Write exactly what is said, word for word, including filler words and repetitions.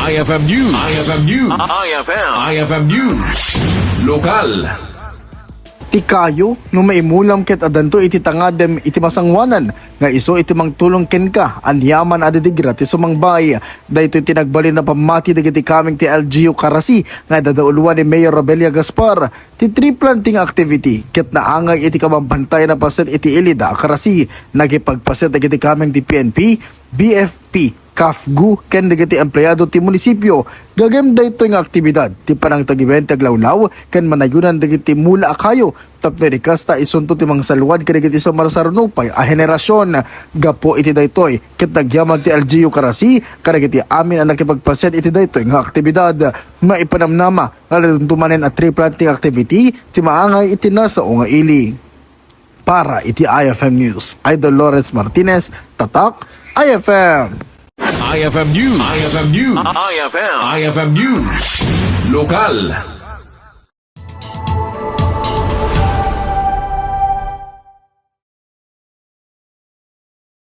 I F M News. I F M News. I F M. I F M News. Lokal. Ti kayo, no maimulam ket adanto iti tangadem iti masangoanan nga isu iti mangtulong kenka, aniaman a didigra ti sumangbay. Daytoy ti nagbalin a pammati dagiti kameng ti L G U Carasi nga idadauluan ni Mayor Robelia Gaspar. Ti tree planting activity ket naangay iti kabambantayan a paset iti Ilida, Carasi. Nakipagpaset dagiti kameng ti P N P, B F P, CAFGU ken dagiti empleado ti munisipio. Gagem daytoy nga aktibidad ti panangtagiwen ti aglawlaw ken manayonan dagiti mula a kayo tapno idi kasta isunto ti mangsalwad kadagiti sumarsarunupay a henerasyon. Gapu iti daytoy ket nagyaman ti L G U Carasi kadagiti amin a nakipagpaset iti daytoy nga aktibidad. Maipanamnama nga adunto manen a tree planting activity ti maangay iti nasao nga ili. Para iti I F M News, Idol Lawrence Martinez, Tatak, I F M. I F M News. I F M News. I F M. I F M News. Lokal.